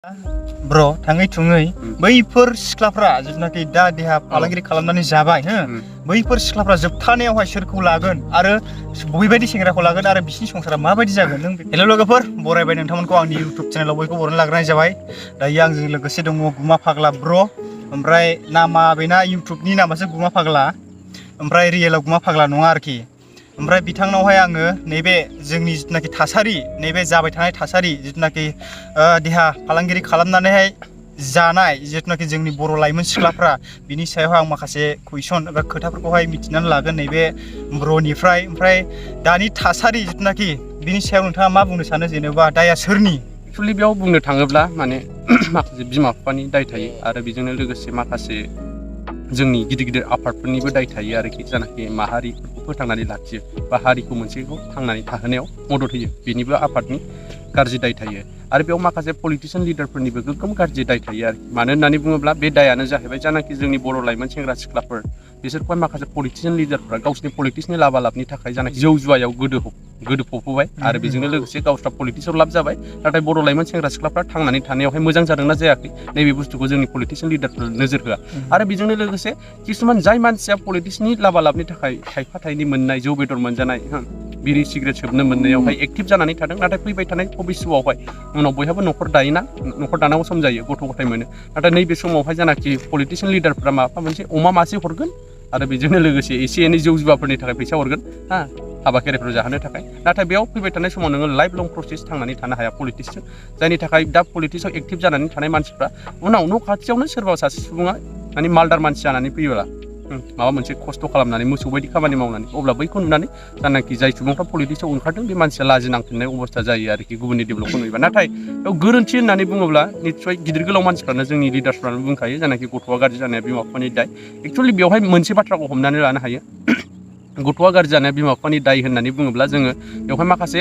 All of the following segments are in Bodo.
ब्र थाङै थुङै बैफोर सिख्लाफ्रा जिथुनाखि दा देहा फालांगिरि खालामनानै जाबाय बैफोर सिख्लाफ्रा जोबथानायावहाय सोरखौ लागोन आरो बबेबायदि सेंग्राखौ लागोन आरो बिसिनि संसारा माबायदि जागोन नों हेल' लोगोफोर बरायबाय नोंथांमोनखौ आंनि इउटुब चेनेलाव बयखौ बरायना लाग्रोनाय जाबाय दायो आंजों लोगोसे दङ गुमा फाग्ला ब्र ओमफ्राय नामा बेना इउटुबनि नामासो गुमा फाग्ला ओमफ्राय रियेलाव गुमा फाग्ला नङा आरोखि ओमफ्राय बिथांनावहाय आङो नैबे जोंनि जिथुनाखि थासारि नैबे जाबाय थानाय थासारि जिथुनाखि देहा फालांगिरि खालामनानैहाय जानाय जिथुनाखि जोंनि बर' लाइमोन सिख्लाफ्रा बिनि सायावहाय आं माखासे कुइसन एबा खोथाफोरखौहाय मिथिनानै लागोन नैबे ब्रनिफ्राय ओमफ्राय दानि थासारि जिथुनाखि बिनि सायाव नोंथाङा मा बुंनो सानो जेनेबा दाया सोरनि एक्चुअली बेयाव बुंनो थाङोब्ला माने माखासे बिमा बिफानि दाय थायो आरो बेजोंनो लोगोसे माखासे जोंनि गिदिर गिदिर आफादफोरनिबो दाय थायो आरोखि जानाखि माहारिफोरखौ फोथांनानै लाखियो बा हारिखौ मोनसेखौ थांनानै थाहोनायाव मदद होयो बेनिबो आफादनि गाज्रि दाय थायो आरो बेयाव माखासे पलिटिशियान लिडारफोरनिबो गोगोम गाज्रि दाय थायो आरो मानो होननानै बुङोब्ला बे दायानो जाहैबाय जानाखि जोंनि बर' लाइमोन सेंग्रा सिख्लाफोर बिसोरखौहाय माखासे पलिटिशियान लिडारफोरा गावसिनि पलिटिक्सनि लाबालाबनि थाखाय जानाखि जौ जुवायाव गोदोफबबाय आरो बेजोंनो लोगोसे गावस्रा पलिटिक्सआव लाब जाबाय नाथाय बर' लाइमोन सेंग्रा सिख्लाफ्रा थांनानै थानायावहाय मोजां जादोंना जायाखै नैबे बुस्थुखौ जोंनि पलिटिशियान लिडारफोरा नोजोर होआ आरो बेजोंनो लोगोसे किसुमान जाय मानसिया पलिटिक्सनि लाबालाबनि थाखाय थाइफा थाइनै मोननाय जौ बेदर मोनजानाय बिरि सिगारेट सोबनो मोननायावहाय एक्टिभ जानानै थादों नाथाय फैबाय थानाय भबिष्यआवहाय उनाव बयहाबो न'खर दायोना न'खर दानांगौ सम जायो गथ' गथाय मोनो नाथाय नैबे समावहाय जानाखि पलिटिशियान लिडारफ्रा माबा मोनसे अमा मासे हरगोन आरो बेजोंनो लोगोसे एसे एनै जौ जुवाफोरनि थाखाय फैसा हरगोन हाबा खेराइफोराव जाहोनो थाखाय नाथाय बेयाव फैबाय थानाय समाव नोङो लाइफ लं प्रसेस थांनानै थानो हाया पलिटिक्सजों जायनि थाखाय दा पलिटिक्सआव एक्टिभ जानानै थानाय मानसिफ्रा उनाव न' खाथियावनो सोरबा सासे सुबुङा माने मालदार मानसि जानानै फैयोब्ला माबा मोनसे खस्थ' खालामनानै मोसौ बायदि खामानि मावनानै अब्ला बैखौ नुनानै जानाखि जाय सुबुंफ्रा पलिटिक्सआव ओंखारदों बे मानसिया लाजिनांफिननाय अबस्था जायो आरोखि गुबुननि डेभेलपखौ नुयोबा नाथाय बेयाव गोरोन्थि होननानै बुङोब्ला निस्सय गिदिर गोलाव मानसिफ्रानो जोंनि लिडार्सफ्रानो बुंखायो जानाखि गथ'आ गाज्रि जानाया बिमा बिफानि दाय एक्चुअलि बेवहाय मोनसे बाथ्राखौ हमनानै लानो हायो गथ'आ गाज्रि जानाया बिमा बिफानि दाय होननानै बुङोब्ला जोङो बेवहाय माखासे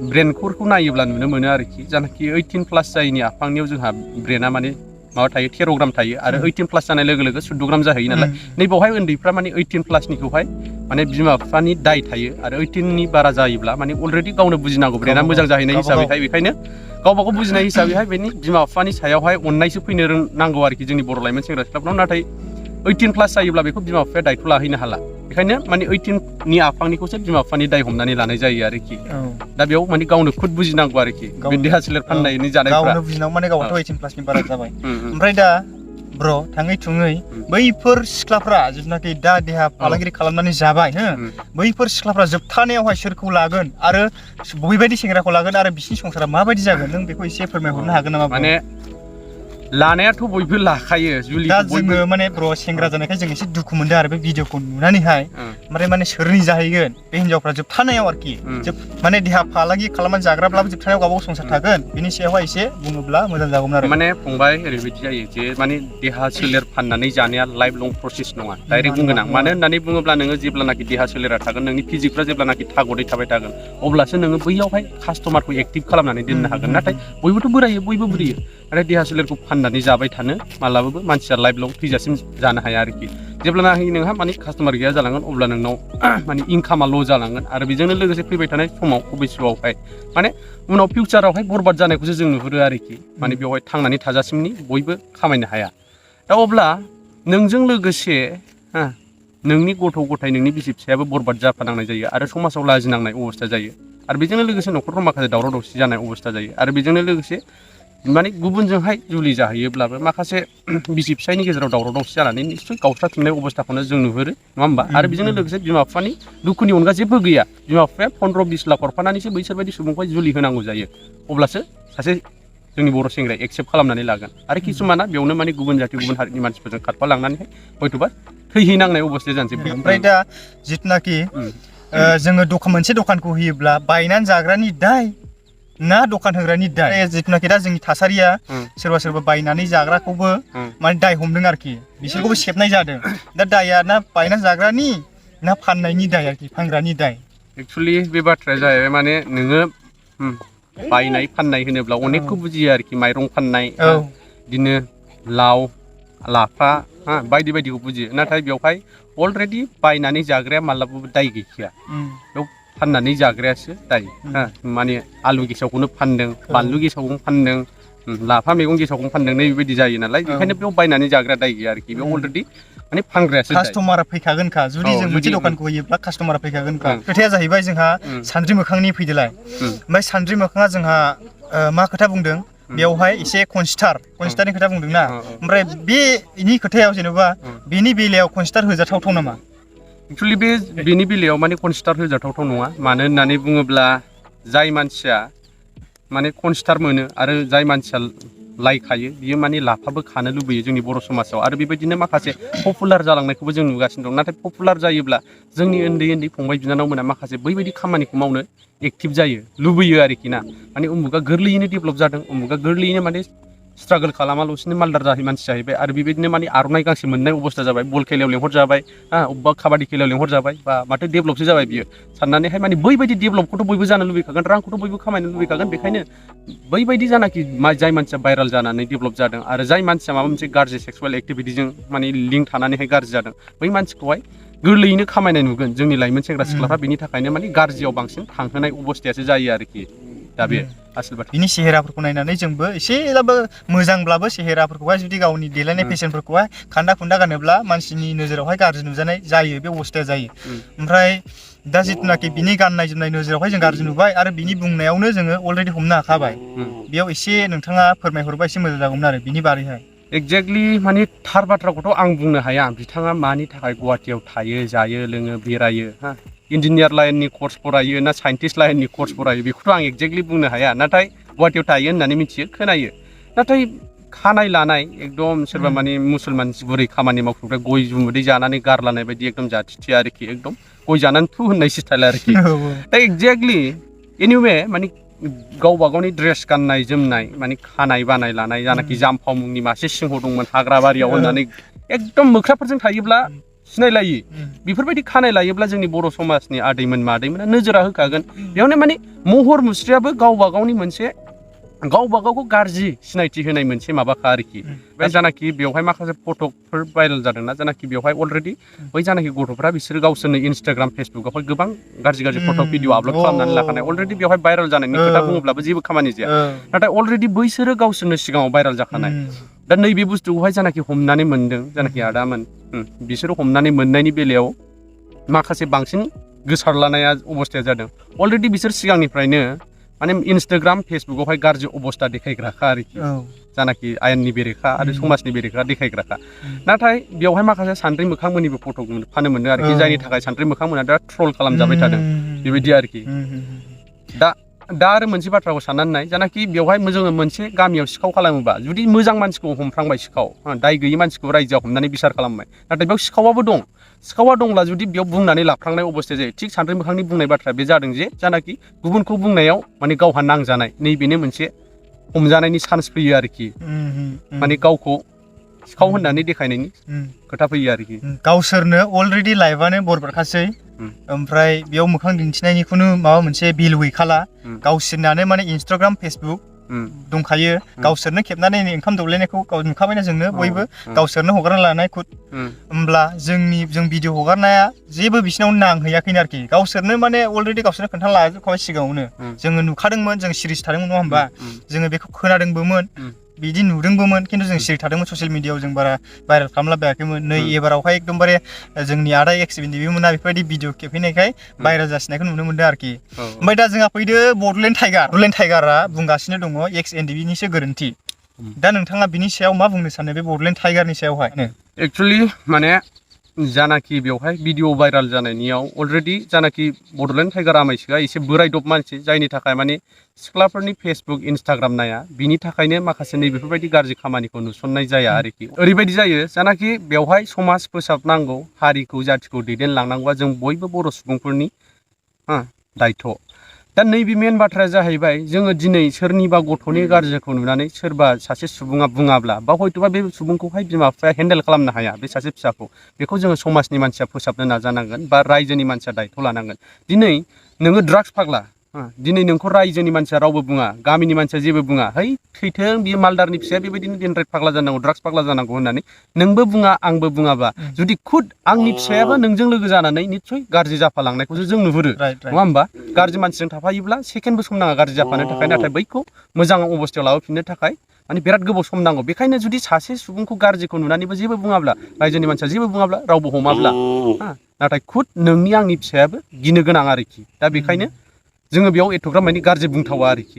ब्रेनफोरखौ नायोब्ला नुनो मोनो आरोखि जानाखि 18 प्लास जायैनि आफांनियाव जोंहा ब्रेना माने माबा थायो 13 ग्राम थायो आरो 18 प्लास जानाय लोगो लोगो 14 ग्राम जाहैयो नालाय नैबावहाय उन्दैफ्रा माने 18 प्लासनिखौहाय माने बिमा बिफानि दाय थायो आरो 18नि बारा जायोब्ला माने अलरेडि गावनो बुजिनांगौ ब्रेना मोजां जाहैनाय हिसाबैहाय बेखायनो गावबा गाव बुजिनाय हिसाबैहाय बेनि बिमा बिफानि सायावहाय अननायसो फैनो रोंनांगौ आरोखि जोंनि बर' लाइमोन सेंग्रा सिख्लाफोराव नाथाय 18 प्लास जायोब्ला बेखौ बिमा बिफाया दायथ' लाहैनो हाला बेखायनो माने 18नि आफांनिखौसो बिमा बिफानि दाय हमनानै लानाय जायो आरोखि दा बेयाव माने गावनो खुद बुजिनांगौ आरोखि बे देहा सोलेर फाननायनि जानायफ्रा गावनो बुजिनांगौ माने गावथ' 18 प्लासनि बारा जाबाय ओमफ्राय दा ब्र थाङै थुङै बैफोर सिख्लाफ्रा जिथुनाखि दा देहा फालांगिरि खालामनानै जाबाय बैफोर सिख्लाफ्रा जोबथानायावहाय सोरखौ लागोन आरो बबेबायदि सेंग्राखौ लागोन आरो बिसिनि संसारा माबायदि जागोन नों बेखौ एसे फोरमायहरनो हागोन नामा माने लानायाथ' बयबो लाखायो जुलि दा जोङो माने ब्र सेंग्रा जानायखाय जों एसे दुखु मोनदों आरो बे भिडिअखौ नुनानैहाय ओमफ्राय माने सोरनि जाहैगोन बे हिनजावफ्रा जोबथानायाव आरोखि माने देहा फालांगि खालामनानै जाग्राब्लाबो जोबथानायाव गावबा गाव संसार थागोन बिनि सायावहाय एसे बुङोब्ला मोजां जागौमोन आरो माने फंबाय ओरैबायदि जायो जे माने देहा सोलेर फाननानै जानाया लाइफ लं प्रसेस नङा डाइरेक्ट बुंगोन आं मानो होननानै बुङोब्ला नोङो जेब्लानाखि देहा सोलेरा थागोन नोंनि फिजिकफ्रा जेब्लानाखि थागदै थाबाय थागोन अब्लासो नोङो बैयावहाय कास्टमारखौ एक्टिभ खालामनानै दोननो हागोन नाथाय बयबोथ' बोरायो बयबो बुरियो आरो देहा सोलेरखौ फाननानै जाबाय थानो मालाबाबो मानसिया लाइफ लं थैजासिम जानो हाया आरोखि जेब्लानाखि नोंहा माने कास्टमार गैया जालांगोन अब्ला नोंनाव माने इनकामा ल' जालांगोन आरो बेजोंनो लोगोसे फैबाय थानाय समाव भबिष्यआवहाय माने उनाव फिउचारावहाय बरबाद जानायखौसो जों नुहुरो आरोखि माने बेवहाय थांनानै थाजासिमनि बयबो खामायनो हाया दा अब्ला नोंजों लोगोसे नोंनि गथ' गथाय नोंनि बिसि फिसायाबो बरबाद जाफानांनाय जायो आरो समाजाव लाजिनांनाय अबस्था जायो आरो बेजोंनो लोगोसे न'खरफ्राव माखासे दावराव दावसि जानाय अबस्था जायो आरो बेजोंनो लोगोसे माने गुबुनजोंहाय जुलि जाहैयोब्लाबो माखासे बिसि फिसायनि गेजेराव दावराव दावसि जानानै निस्सय गावस्राफिननाय अबस्थाखौनो जों नुहुरो नङा होमबा आरो बेजोंनो लोगोसे बिमा बिफानि दुखुनि अनगा जेबो गैया बिमा बिफाया 15-20 लाख हरफानानैसो बैसोरबायदि सुबुंखौहाय जुलि होनांगौ जायो अब्लासो सासे जोंनि बर' सेंग्राया एक्सेप्ट खालामनानै लागोन आरो किसुमाना बेयावनो माने गुबुन जाथि गुबुन हारिनि मानसिफोरजों खारफालांनानैहाय हयथ'बा थैहैनांनाय अबस्थाया जानोसै ओमफ्राय दा जिथुनाखि जोङो मोनसे दखानखौ होयोब्ला बायनानै जाग्रानि दाय ना दखान होग्रानि दाय जिथुनाखि दा जोंनि थासारिया सोरबा सोरबा बायनानै जाग्राखौबो माने दाय हमदों आरोखि बिसोरखौबो सेबनाय जादों दा दाया ना बायनानै जाग्रानि ना फाननायनि दाय आरोखि फानग्रानि दाय एक्चुअलि बे बाथ्राया जाहैबाय माने नोङो बायनाय फाननाय होनोब्ला अनेकखौ बुजियो आरोखि माइरं फाननाय बिदिनो लाव लाफा बायदि बायदिखौ बुजियो नाथाय बेवहाय अलरेडि बायनानै जाग्राया मालाबाबो दाय गैखाया बेयाव फाननानै जाग्रायासो दाय माने आलु गेसावखौनो फानदों बानलु गेसावखौनो फानदों लाफा मैगं गेसावखौनो फानदों नै बेबायदि जायो नालाय बेखायनो बेयाव बायनानै जाग्रा दाय गैया आरोखि बेयाव अलरेडि माने फानग्रायासो कास्टमारा फैखागोनखा जुदि जों मोनसे दखानखौ होयोब्ला कास्टमारा फैखागोनखा खोथाया जाहैबाय जोंहा सानद्रि मोखांनि फैदोलाय ओमफ्राय सानद्रि मोखाङा जोंहा मा खोथा बुंदों बेयावहाय एसे कनसिडारनि खोथा बुंदोंना ओमफ्राय बेनि खोथायाव जेनेबा बेनि बेलायाव कनसिडार होजाथावथाव नामा एक्चुअलि बेनि बेलायाव माने कनसिडार होजाथावथाव नङा मानो होननानै बुङोब्ला जाय मानसिया माने कनसिडार मोनो आरो जाय मानसिया लायखायो बियो माने लाफाबो खानो लुबैयो जोंनि बर' समाजाव आरो बेबायदिनो माखासे पपुलार जालांनायखौबो जों नुगासिनो दं नाथाय पपुलार जायोब्ला जोंनि उन्दै फंबाय बिनानावमोना माखासे बैबायदि खामानिखौ मावनो एक्टिभ जायो लुबैयो आरोखि ना माने उमुगा गोरलैयैनो डेभेलप जादों उमुगा गोरलैयैनो माने स्ट्रागल खालामालासिनो मालदार मानसि जाहैबाय आरो बेबायदिनो माने आर'नाइ गांसे मोननाय अबस्था जाबाय बल खेलायाव लेंहरजाबाय अबेबा काबादि खेलायाव लेंहरजाबाय बा माथो डेभेलपसो जाबाय बियो साननानैहाय माने बैबायदि डेभेलपखौथ' बयबो जानो लुबैखागोन रांखौथ' बयबो खामायनो लुबैखागोन बेखायनो बैबायदि जानाखि जाय मानसिया भाइराल जानानै डेभेलप जादों आरो जाय मानसिया माबा मोनसे गाज्रि सेक्सुवेल एक्टिभिटिजों माने लिंक थानानैहाय गाज्रि जादों बै मानसिखौहाय गोरलैयैनो खामायनाय नुगोन जोंनि लाइमोन सेंग्रा सिख्लाफ्रा बेनि थाखायनो माने गाज्रियाव बांसिन थांहोनाय अबस्थायासो जायो आरोखि दा बे आसोल बाथ्रा बिनि सेहेराफोरखौ नायनानै जोंबो एसेब्लाबो मोजांब्लाबो सेहेराफोरखौहाय जुदि गावनि देलायनाय फेशनफोरखौहाय खान्दा खुन्दा गानोब्ला मानसिनि नोजोरावहाय गाज्रि नुजानाय जायो बे अबस्थाया जायो ओमफ्राय दा जिथुनाखि बिनि गाननाय जोमनाय नोजोरावहाय जों गाज्रि नुबाय आरो बिनि बुंनायावनो जोङो अलरेडि हमनो हाखाबाय बेयाव एसे नोंथाङा फोरमायहरबा एसे मोजां जागौमोन आरो बिनि बारैहाय एक्जेक्टलि माने थार बाथ्राखौथ' आं बुंनो हाया बिथाङा मानि थाखाय गुवाहाटियाव थायो जायो लोङो बेरायो इन्जिनियार लाइननि कर्स फरायो ना साइन्टिस्ट लाइननि कर्स फरायो बेखौथ' आं एक्जेक्टलि बुंनो हाया नाथाय गुवाहाटियाव थायो होननानै मिथियो खोनायो नाथाय खानाय लानाय एकदम सोरबा माने मुसलमान बुरै खामानि मावखुग्रा गय जुमुदै जानानै गारलानाय बायदि एकदम जाथिथि आरोखि एकदम गय जानानै थु होननाय स्टाइल आरोखि दा एक्जेक्टलि एनिवे माने गावबा गावनि ड्रेस गाननाय जोमनाय माने खानाय बानाय लानाय जानाखि जाम्फाव मुंनि मासे सिंह दंमोन हाग्रा बारियाव होननानै एकदम मोख्राफोरजों थायोब्ला सिनायलायि बेफोरबायदि खानाय लायोब्ला जोंनि बर' समाजनि आदैमोन मादैमोना नोजोरा होखागोन बेयावनो माने महर मुस्रियाबो गावबा गावनि मोनसे गावबा गावखौ गाज्रि सिनायथि होनाय मोनसे माबाखा आरोखि बे जानाखि बेवहाय माखासे फटकफोर भाइरेल जादोंना जानाखि बेवहाय अलरेडि बै जानाखि गथ'फ्रा बिसोरो गावसोरनो इन्सटाग्राम फेसबुकआवहाय गोबां गाज्रि फटक भिडिअ आपल'ड खालामनानै लाखानाय अलरेडि बेवहाय भाइरेल जानायनि खोथा बुङोब्लाबो जेबो खामानि जाया नाथाय अलरेडि बैसोरो गावसोरनो सिगाङाव भाइरेल जाखानाय दा नैबे बुस्थुखौहाय जानाखि हमनानै मोनदों जानाखि आदामोन बिसोरो हमनानै मोननायनि बेलायाव माखासे बांसिन गोसारलानाया अबस्थाया जादों अलरेडि बिसोर सिगांनिफ्रायनो माने इन्सटाग्राम फेसबुकआवहाय गाज्रि अबस्था देखायग्राखा आरोखि जानाखि आयेननि बेरेखा आरो समाजनि बेरेखा देखायग्राखा नाथाय बेवहाय माखासे सानद्रि मोखांमोननिबो फट' फानो मोनदों आरोखि जायनि थाखाय सानद्रि मोखांमोना दा ट्रल खालामजाबाय थादों बेबायदि आरोखि दा आरो मोनसे बाथ्राखौ साननानै नाय जानाखि बेवहाय जोङो मोनसे गामियाव सिखाव खालामोबा जुदि मोजां मानसिखौ हमफ्रांबाय सिखाव दाय गैयि मानसिखौ रायजोआव हमनानै बिसार खालामबाय नाथाय बेयाव सिखावाबो दं सिखावा दंब्ला जुदि बेयाव बुंनानै लाफ्रांनाय अबस्थाया जायो थिग सानद्रि मोखांनि बुंनाय बाथ्राया बे जादों जे जानाखि गुबुनखौ बुंनायाव माने गावहा नांजानाय नैबेनो मोनसे हमजानायनि चान्स फैयो आरोखि माने गावखौ सिखाव होननानै देखायनायनि खोथा फैयो आरोखि गावसोरनो अलरेडि लाइफआनो बरबादखासै ओमफ्राय बेयाव मोखां दिन्थिनायनिखौनो माबा मोनसे भेलु गैखाला गावसोरनानो माने इन्सटाग्राम फेसबुक दंखायो गावसोरनो खेबनानै ओंखाम दौलायनायखौ नुखाबायना जोंनो बयबो गावसोरनो हगारना लानाय खुद होमब्ला जों भिडिअ हगारनाया जेबो बिसिनाव नांहैयाखैनो आरोखि गावसोरनो माने अलरेडि गावसोरनो खोन्थाना लाजोबखाबाय सिगाङावनो जोङो नुखादोंमोन जों सिरिस थादोंमोन नङा होमबा जोङो बेखौ खोनादोंबोमोन बिदि नुदोंबोमोन खिन्थु जों सिरि थादोंमोन ससियेल मिडियायाव जों बारा भाइरेल खालामलाबायाखैमोन नै एबारावहाय एकदमबारे जोंनि आदा एक्सबिनिबिमोना बेफोरबायदि भिडिअ खेबहैनायखाय भाइरेल जासिनायखौ नुनो मोनदों आरोखि ओमफ्राय दा जोंहा फैदो बड'लेण्ड टाइगारा बुंगासिनो दङ एक्स एनडिबिनिसो गोरोन्थि दा नोंथाङा बिनि सायाव मा बुंनो सानो बे बड'लेण्ड टाइगारनि सायावहाय एक्चुअलि माने जानाखि बेवहाय भिडिअ भाइरेल जानायनियाव अलरेडि जानाखि बड'लेण्ड टाइगार आमायसोआ एसे बोरायदब मानसि जायनि थाखाय माने सिख्लाफोरनि फेसबुक इन्सटाग्राम नाया बिनि थाखायनो माखासे नैबेफोरबायदि गाज्रि खामानिखौ नुसननाय जाया आरोखि ओरैबायदि जायो जानाखि बेवहाय समाज फोसाबनांगौ हारिखौ जाथिखौ दैदेनलांनांगौआ जों बयबो बर' सुबुंफोरनि दायथ' दा नैबे मेन बाथ्राया जाहैबाय जोङो दिनै सोरनिबा गथ'नि गाज्रिखौ नुनानै सोरबा सासे सुबुङा बुङाब्ला बा हयथ'बा बे सुबुंखौहाय बिमा बिफाया हेन्डेल खालामनो हाया बे सासे फिसाखौ बेखौ जोङो समाजनि मानसिया फोसाबनो नाजानांगोन बा रायजोनि मानसिया दायथ' लानांगोन दिनै नोङो ड्राग्स फाग्ला दिनै नोंखौ रायजोनि मानसिया रावबो बुङा गामिनि मानसिया जेबो बुङा है थैथों बियो मालदारनि फिसाया बेबायदिनो डेनड्राइट फाग्ला जानांगौ ड्राग्स फाग्ला जानांगौ होननानै नोंबो बुङा आंबो बुङाबा जुदि खुद आंनि फिसायाबो नोंजों लोगो जानानै निस्सय गाज्रि जाफालांनायखौसो जों नुहुरो नङा होमबा गाज्रि मानसिजों थाफायोब्ला सेकेन्डबो सम नाङा गाज्रि जाफानो थाखाय नाथाय बैखौ मोजां अबस्थायाव लाबोफिननो थाखाय माने बिराद गोबाव सम नांगौ बेखायनो जुदि सासे सुबुंखौ गाज्रिखौ नुनानैबो जेबो बुङाब्ला रायजोनि मानसिया जेबो बुङाब्ला रावबो हमाब्ला नाथाय खुद नोंनि आंनि फिसायाबो गिनो गोनां आरोखि दा बेखायनो जोङो बेयाव एथ'ग्राम माने गाज्रि बुंथावा आरोखि